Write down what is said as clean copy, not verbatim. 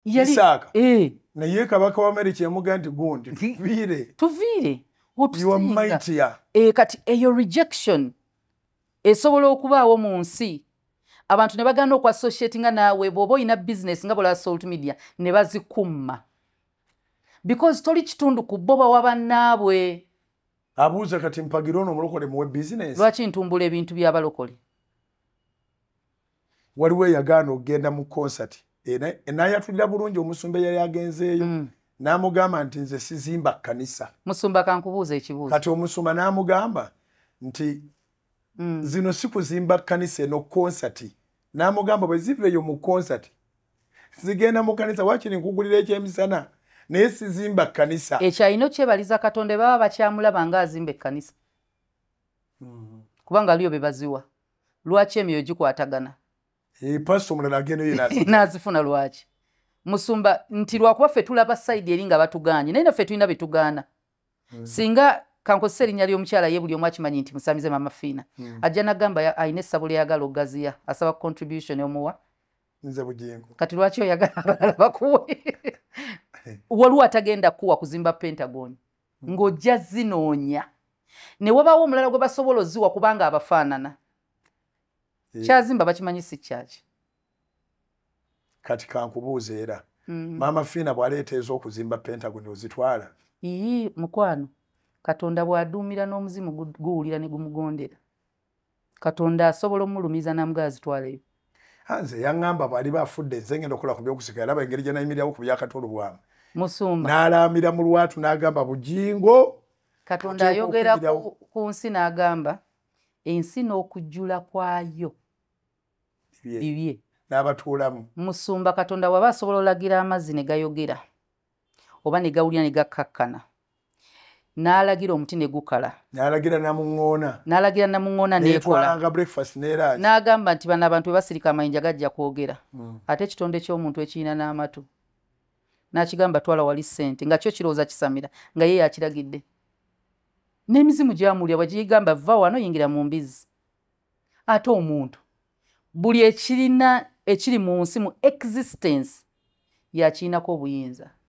Isaaka. Eh. Naye kabaka wa Amerika yamugaa nti gundi tuviire. Tuviire. You are mightier. E, kati eyo rejection esobola okubaawo mu nsi, abantu ne bagaana okuassociatinga naawe. Bw'oba olina business nga bolaba Salt Media, ne bazikumma because toli kitundu ku bo, bawa bannaabwe. Abuuza kati mpagira ono omulokole muwe bizinesi? Lwaki ntumbula ebintu by'abalokole? Waliwo eyagaana okugenda mu concert, n'ayatulira bulungi omusumba eyali agenzeeyo, n'amugamba nti nze sizimba kkanisa. Musumba, kankubuuza ekibuuzo. Kati omusumba n'amugamba nti zino si kuzimba kkanisa, eno concert. N'amugamba bwe ziva eyo mu concert zigenda mu kkanisa, wakiri nkugulira ekyemisana, naye sizimba kkanisa. Ekyo alina okyebaliza Katonda, baba bakyamulaba ng'azimba ekkanisa, kubanga aliyo be baziwa. Lwaki emyoyo gikwatagana? Pasita omulala agenda yo. N'azifuna. Lwaki, musumba? Nti lwakuba ffe tulaba side eri nga batuganye, naye naffe tulina betugaana. Singa kankozesa erinnya ly'omukyala, ye buli omu akimanyi nti musamize, Mama Fiina, ajja nagamba alina essabo lyeyagala okugaziya, asaba contribution, omuwa? Nze Bugingo. Kati lwaki oyagala abalala bakuwe? Waliwo atagenda kuwa kuzimba Pentagon, ng'ojja zinoonya ne wabaawo omulala gwe basobola oziwa kubanga abafaanana. Kyazimba bakimanyi si kyaki. Kati kankubuuza era, Maama Fiina bw'aleeta ez'okuzimba Pentagon, ozitwala? Ii, mukwano, Katonda bw'aduumira n'omuzimu guwulira ne gumugondera. Katonda asobola omulumiza n'amugaa azitwaleyo. Nze yaŋŋamba bw'aliba afudde, nze ngenda okukola ku byokusika. Yalaba engeri gye nayimirirawo ku byakatolo bwamu. Musumba. N'alaamira mu lwatu n'agamba, Bugingo. Katonda ayogera ku nsi n'agamba ensi n'okujjula kwayo bibye. N'abatuulamu. Musumba, Katonda bw'aba asobola olagira amazzi ne gayogera oba ne gawulira ne gakkakkana, n'alagira omuti ne gukala, n'alagira namuŋŋoona, n'alagira namuŋŋoona neekola, netwalanga breakfast n'eraaki, n'agamba nti bano abantu bwe basirika amayinja gajja kwogera, ate ekitonde ky'omuntu ekirina n'amatu n'akigamba twala wali ssente, nga kyo kirowooza kisamira nga ye yakiragidde, n'emizimu gyamulya bwe gigamba va wano yingira mu mbizzi. Ate omuntu, buli ekirina ekiri mu nsi mu existence yakirinako obuyinza.